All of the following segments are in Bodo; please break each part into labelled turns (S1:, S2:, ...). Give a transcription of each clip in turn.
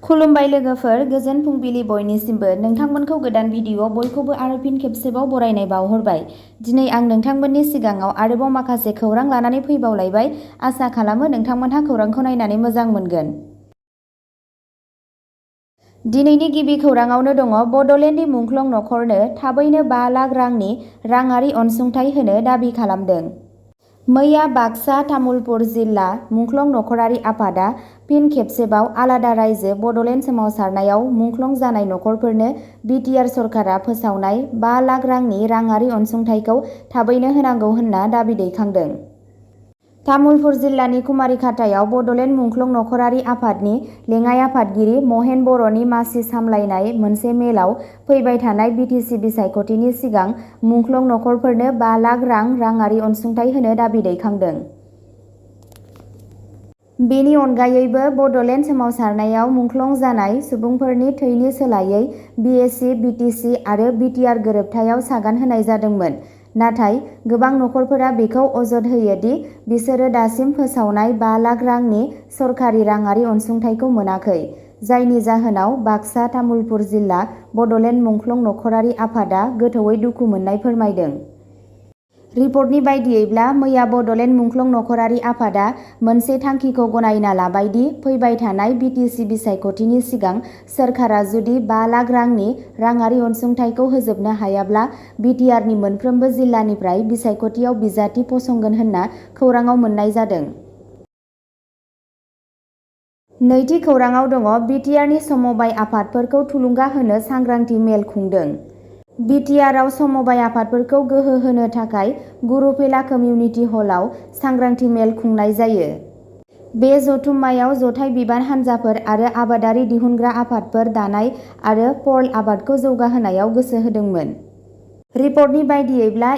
S1: खुलुमबाय लोगोफोर, गोजोन फुंबिलि बयनिसिमबो। नोंथांमोनखौ गोदान भिडिअ बयखौबो आरो फिन खेबसेबाव बरायनाय बावहरबाय। दिनै आं नोंथांमोननि सिगाङाव आरोबाव माखासे खौरां लानानै फैबावलायबाय। आसा खालामो नोंथांमोनहा खौरांखौ नायनानै मोजां मोनगोन। दिनैनि गिबि खौराङावनो दङ बड'लेण्डनि मुंख्लं नखरनो थाबैनो 5 लाख रांनि राङारि अनसुंथाइ होनो दाबि खालामदों। मैया बाक्सा तामुलपुर जिल्ला मुंख्लं नखरारि आफादा फिन खेबसेबाव आलादा रायजो बड'लेण्ड सोमावसारनायाव मुंख्लं जानाय नखरफोरनो BTR सरकारा फोसावनाय 5 लाख रांनि राङारि अनसुंथाइखौ थाबैनो होनांगौ होनना दाबि दैखांदों। तामुलपुर जिल्लानि कुमारिखातायाव बड'लेण्ड मुंख्लं नखरारि आफादनि लेङाइ आफादगिरि महेन बर'नि मासि सामलायनाय मोनसे मेलाव फैबाय थानाय BTC बिसायख'थिनि सिगां मुंख्लं नखरफोरनो 5 लाख राङारि अनसुंथाइ होनो दाबि दैखांदों। बेनि अनगायैबो बड'लेण्ड सोमावसारनायाव मुंख्लं जानाय सुबुंफोरनि थैनि सोलायै BSc, BTC आरो BTR गोरोबथायाव सागान होनाय जादोंमोन। नाथाय गोबां नखरफोरा बेखौ अजद होयो दि बिसोरो दासिम फोसावनाय 5 लाख रांनि सरकारि राङारि अनसुंथाइखौ मोनाखै, जायनि जाहोनाव बाक्सा तामुलपुर जिल्ला बड'लेण्ड मुंख्लं नखरारि आफादा गोथौयै दुखु मोननाय फोरमायदों। रिपर्टनि बायदियैब्ला मैया बड'लेण्ड मुंख्लं नखरारि आफादा मोनसे थांखिखौ गनायना लाबाय दि फैबाय थानाय BTC बिसायख'थिनि सिगां सोरखारा जुदि 5 लाख रांनि राङारि अनसुंथाइखौ होजोबनो हायाब्ला BTRनि मोनफ्रोमबो जिल्लानिफ्राय बिसायख'थियाव बिजाथि फसंगोन होनना खौराङाव मोननाय जादों। नैथि खौराङाव दङ BTRनि समबाय आफादफोरखौ थुलुंगा होनो सांग्रांथि मेल खुंदों। BTRआव समबाय आफादफोरखौ गोहो होनो थाखाय गुरुपेला कमिउनिटि हलआव सांग्रांथि मेल खुंनाय जायो। बे जथुम्मायाव जथाय बिबान हान्जाफोर आरो आबादारि दिहुनग्रा आफादफोर दानाय आरो पर्ल आबादखौ जौगाहोनायाव गोसो होदोंमोन। रिपर्टनि बायदियैब्ला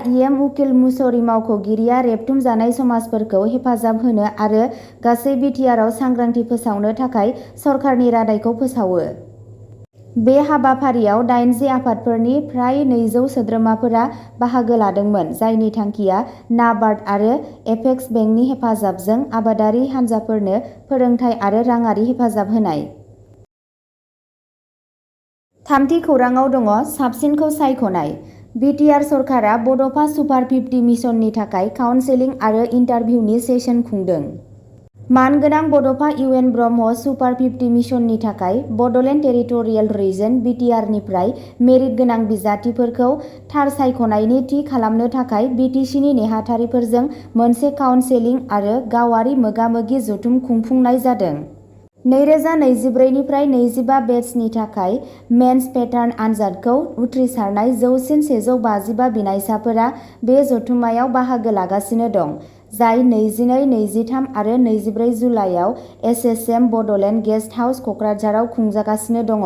S1: उकिल मुसरि मावख'गिरिया रेबथुमजानाय समाजफोरखौ हेफाजाब होनो आरो गासै BTRआव सांग्रांथि फोसावनो थाखाय सरकारनि रादायखौ फोसावो। बे हाबाफारियाव 80 आफादफोरनि फ्राय 200 सोद्रोमाफोरा बाहागो लादोंमोन, जायनि थांखिया नाबार्ड आरो एपेक्स बेंकनि हेफाजाबजों आबादारि हानजाफोरनो फोरोंथाय आरो राङारि हेफाजाब होनाय। थामथि खौराङाव दङ साबसिनखौ सायख'नाय। BTR सरकारा बड'फा सुपार 50 मिशननि थाखाय काउन्सेलिं आरो इन्टारभिउनि सेसन खुंदों। मानगोनां बड'फा UN ब्रह्म सुपार 50 मिशननि थाखाय बड'लेण्ड टेरिटरियेल रिजन BTRनिफ्राय मेरिट गोनां बिजाथिफोरखौ थार सायख'नायनि थि खालामनो थाखाय BTCनि नेहाथारिफोरजों मोनसे काउन्सेलिं आरो गावारि मोगा-मोगि जथुम खुंफुंनाय जादों। 2024 निफ्राय 25 बेचनि थाखाय मेन्स पेटार्न आनजादखौ उथ्रिसारनाय जौसिन 155 बिनायसाफोरा बे जथुम्मायाव बाहागो लागासिनो दं, जाय 22, 23 आरो 24 जुलाइआव SSM बड'लेण्ड गेस्ट हाउस क'क्राझाराव खुंजागासिनो दङ।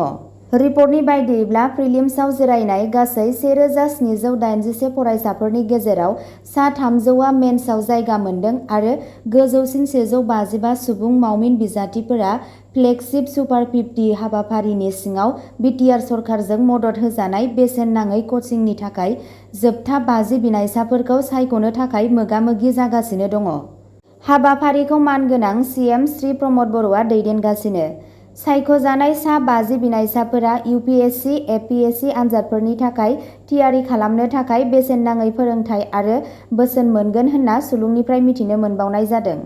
S1: रिपर्टनि बायदियैब्ला प्रिलिम्सआव जिरायनाय गासै 1781 फरायसाफोरनि गेजेराव सा 300आ मेन्सआव जायगा मोन्दों आरो गोजौसिन 155 सुबुं मावमिन बिजाथिफोरा फ्लेगशिप सुपार 50 हाबाफारिनि सिङाव BTR सरकारजों मदद होजानाय बेसेन नाङै कचिंनि थाखाय जोबथा 50 बिनायसाफोरखौ सायख'नो थाखाय मोगा-मोगि जागासिनो दङ। हाबाफारिखौ मानगोनां CM श्री प्रमद बर'आ दैदेनगासिनो। सायख'जानाय सा 50 बिनायसाफोरा UPSC, APSC आनजादफोरनि थाखाय थियारि खालामनो थाखाय बेसेन नाङै फोरोंथाय आरो बोसोन मोनगोन होनना सुलुंनिफ्राय मिथिनो मोनबावनाय जादों।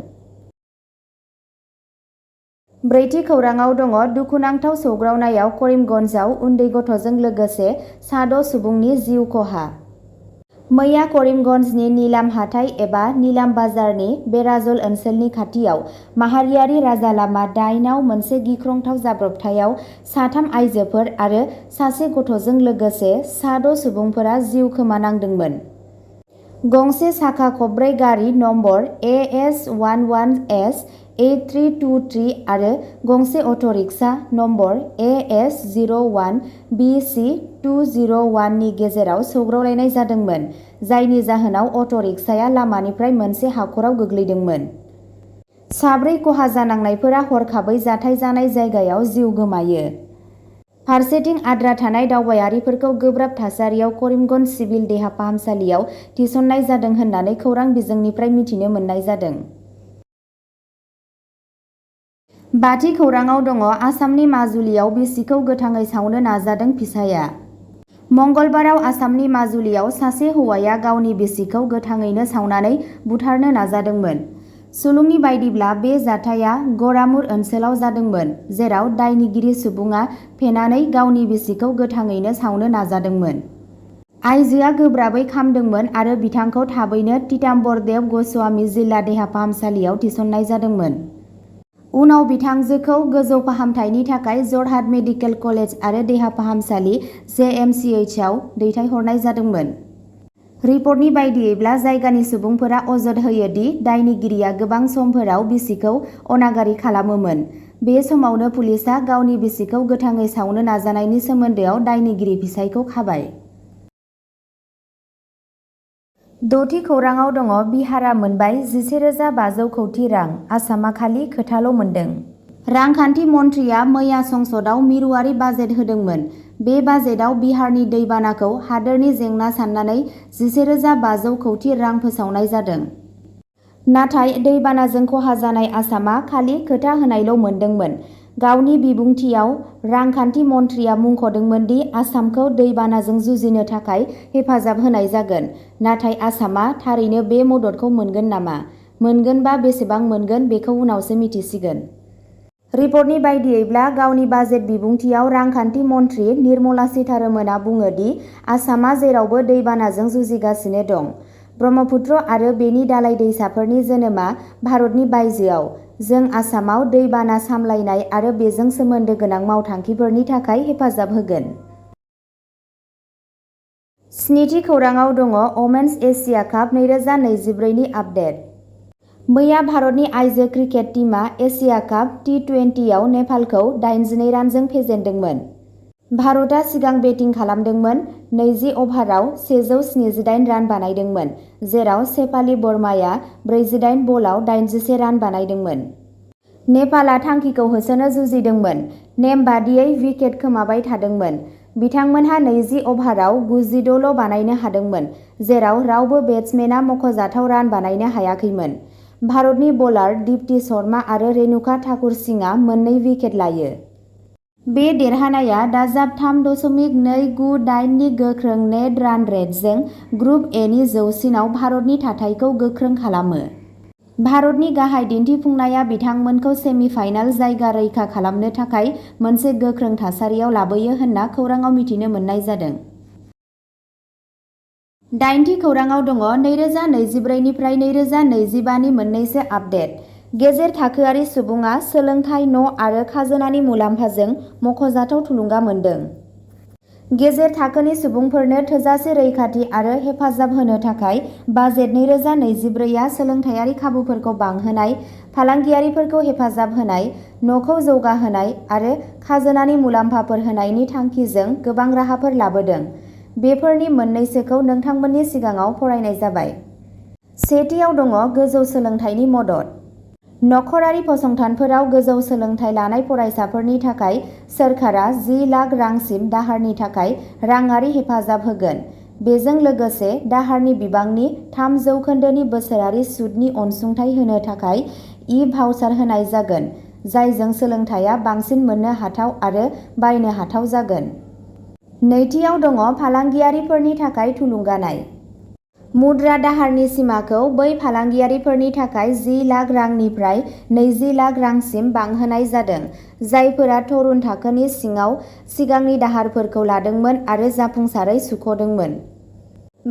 S1: ब्रैथि खौराङाव दङ दुखुनांथाव सौग्रावनायाव करिमगन्जआव उन्दै गथ'जों लोगोसे सा 6 सुबुंनि जिउ खहा। मैया करिमगन्जनि निलाम हाथाइ एबा निलाम बाजारनि बेराजल ओनसोलनि खाथियाव माहारियारि राजा लामा 8 आव मोनसे गिख्रंथाव जाब्रबथायाव 3 आइजोफोर आरो सासे गथ'जों लोगोसे सा 6 सुबुंफोरा जिउ खोमानांदोंमोन। गंसे साखा खबब्रै गारि नम्बर AS11S 8323 आरो गंसे अट'रिक्सा नम्बर AS01BC 201 नि गेजेराव सौग्रावलायनाय जादोंमोन, जायनि जाहोनाव अट'रिक्साया लामानिफ्राय मोनसे हाखराव गोग्लैदोंमोन। 4 खहा जानांनायफोरा हरखाबै जाथाय जानाय जायगायाव जिउ गोमायो। फारसेथिं आद्रा थानाय दावबायारिफोरखौ गोब्राब थासारियाव करिमगन्ज सिभिल देहा फाहामसालियाव थिसननाय जादों होननानै खौरां बिजोंनिफ्राय मिथिनो मोननाय जादों। बाथि खौराङाव दङ आसामनि माजुलियाव बिसिखौ गोथाङै सावनो नाजादों फिसाया। मंगलबाराव आसामनि माजुलियाव सासे हौवाया गावनि बिसिखौ गोथाङैनो सावनानै बुथारनो नाजादोंमोन। सुलुंनि बायदिब्ला बे जाथाया गरामुर ओनसोलाव जादोंमोन, जेराव दायनिगिरि सुबुङा फेनानै गावनि बिसिखौ गोथाङैनो सावनो नाजादोंमोन। आइजोआ गोब्राबै खामदोंमोन आरो बिथांखौ थाबैनो तीताम्बरदेव गस्वामी जिल्ला देहा फाहामसालियाव थिसननाय जादोंमोन। उनाव बिथांजोखौ गोजौ फाहामथायनि थाखाय जरहाट मेडिकेल कलेज आरो देहा फाहामसालि JMCHआव दैथायहरनाय जादोंमोन। रिपर्टनि बायदियैब्ला जायगानि सुबुंफोरा अजद होयो दि दायनिगिरिया गोबां समफोराव बिसिखौ अनागारि खालामोमोन। बे समावनो पुलिसआ गावनि बिसिखौ गोथाङै सावनो नाजानायनि सोमोन्दोआव दायनिगिरि फिसायखौ खाबाय। द'थि खौराङाव दङ बिहारा मोनबाय 11,500 कौटि रां, आसामा खालि खोथाल' मोनदों। रांखान्थि मन्थ्रिया मैया संसदआव मिरुआरि बाजेट होदोंमोन। बे बाजेटआव बिहारनि दैबानाखौ हादोरनि जेंना साननानै 11,500 कौटि रां फोसावनाय जादों। नाथाय दैबानाजों खहा जानाय आसामा खालि खोथा होनायल' मोनदोंमोन। गावनि बिबुंथियाव रांखान्थि मन्थ्रिया मुंख'दोंमोन दि आसामखौ दैबानाजों जुजिनो थाखाय हेफाजाब होनाय जागोन। नाथाय आसामा थारैनो बे मददखौ मोनगोन नामा? मोनगोनबा बेसेबां मोनगोन बेखौ उनावसो मिथिसिगोन। रिपर्टनि बायदियैब्ला गावनि बाजेट बिबुंथियाव रांखान्थि मन्थ्रि निर्मला सीतारमणआ बुङो दि आसामा जेरावबो दैबानाजों जुजिगासिनो दं। ब्रह्मपुत्र आरो बेनि दालाय दैसाफोरनि जोनोमा भारतनि बायजोआव। जों आसामाव दैबाना सामलायनाय आरो बेजों सोमोन्दो गोनां मावथांखिफोरनि थाखाय हेफाजाब होगोन। स्निथि खौराङाव दङ अमेन्स एशिया काप 2024 नि आपडेट। मैया भारतनि आइजो क्रिकेट टीमआ एशिया काप T20आव नेपालखौ 82 रानजों फेजेनदोंमोन। भारतआ सिगां बेटिं खालामदोंमोन, 20 अभाराव 178 रान बानायदोंमोन, जेराव शेफाली वर्माया 48 बलाव 81 रान बानायदोंमोन। नेपालआ थांखिखौ होसोनो जुजिदोंमोन, नेम बादियै विकेट खोमाबाय थादोंमोन। बिथांमोनहा 20 अभाराव 96 ल' बानायनो हादोंमोन, जेराव रावबो बेट्समेनआ मख'जाथाव रान बानायनो हायाखैमोन। भारतनि बलार दीप्ति शर्मा आरो रेणुका ठाकुर सिंहआ मोननै विकेट लायो। बे देरहानाया दाजाब 3.298 नि गोख्रों नेट रान रेटजों ग्रुप एनि जौसिनाव भारतनि थाथायखौ गोख्रों खालामो। भारतनि गाहाय दिन्थिफुंनाया बिथांमोनखौ सेमि-फाइनाल जायगा रैखा खालामनो थाखाय मोनसे गोख्रों थासारियाव लाबोयो होनना खौरांआव मिथिनो मोननाय जादों। दाइनथि खौराङाव दङ 2024 निफ्राय 2025 नि मोननैसो आपडेट। गेजेर थाखोआरि सुबुङा सोलोंथाइ, न' आरो खाजोनानि मुलाम्फाजों मख'जाथाव थुलुंगा मोन्दों। गेजेर थाखोनि सुबुंफोरनो थोजासे रैखाथि आरो हेफाजाब होनो थाखाय बाजेट 2024 आ सोलोंथायारि खाबुफोरखौ बांहोनाय, फालांगियारिफोरखौ हेफाजाब होनाय, न'खौ जौगाहोनाय आरो खाजोनानि मुलाम्फाफोर होनायनि थांखिजों गोबां राहाफोर लाबोदों। बेफोरनि मोननैसोखौ नोंथांमोननि सिगाङाव फरायनाय जाबाय। सेथियाव दङ गोजौ सोलोंथाइनि मदद। नखरारि फसंथानफोराव गोजौ सोलोंथाइ लानाय फरायसाफोरनि थाखाय सोरखारा 10 लाख रांसिम दाहारनि थाखाय राङारि हेफाजाब होगोन। बेजों लोगोसे दाहारनि बिबांनि 3% नि बोसोरारि सुतनि अनसुंथाइ होनो थाखाय इ-भाउचार होनाय जागोन, जायजों सोलोंथाइया बांसिन मोननो हाथाव आरो बायनो हाथाव जागोन। नैथियाव दङ फालांगियारिफोरनि थाखाय थुलुंगानाय। मुद्रा दाहारनि सिमाखौ बै फालांगियारिफोरनि थाखाय 10 लाख रांनिफ्राय 20 लाख रांसिम बांहोनाय जादों, जायफोरा तरुन थाखोनि सिङाव सिगांनि दाहारफोरखौ लादोंमोन आरो जाफुंसारै सुख'दोंमोन।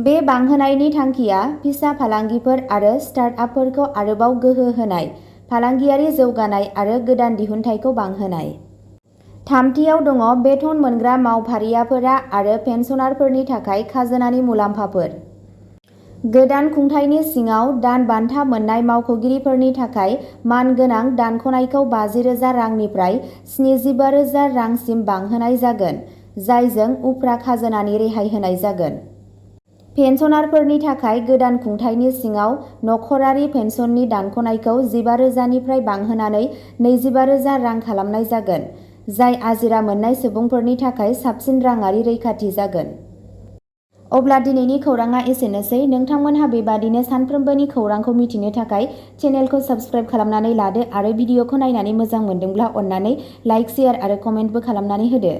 S1: बे बांहोनायनि थांखिया फिसा फालांगिफोर आरो स्टार्ट-आपफोरखौ आरोबाव गोहो होनाय, फालांगियारि जौगानाय आरो गोदान दिहुनथायखौ बांहोनाय। थामथियाव दङ बेथन मोनग्रा मावफारियाफोरा आरो पेन्सनारफोरनि थाखाय खाजोनानि मुलाम्फाफोर। गोदान खुंथायनि सिङाव दान बान्था मोननाय मावख'गिरिफोरनि थाखाय मानगोनां दानख'नायखौ 50,000 रांनिफ्राय 75,000 रांसिम बांहोनाय जागोन, जायजों उफ्रा खाजोनानि रेहाय होनाय जागोन। पेन्सनारफोरनि थाखाय गोदान खुंथायनि सिङाव नखरारि पेन्सननि दानख'नायखौ 15,000 निफ्राय बांहोनानै 25,000 रां खालामनाय जागोन, जाय आजिरा मोननाय सुबुंफोरनि थाखाय साबसिन राङारि रैखाथि जागोन। अब्ला दिनैनि खौराङा एसेनोसै। नोंथांमोनहा बेबादिनो सानफ्रोमबोनि खौरांखौ मिथिनो थाखाय चेनेलखौ साबस्क्राइब खालामनानै लादो आरो भिडिअखौ नायनानै मोजां मोनदोंब्ला अन्नानै लाइक, शेयार आरो कमेन्टबो खालामनानै होदो।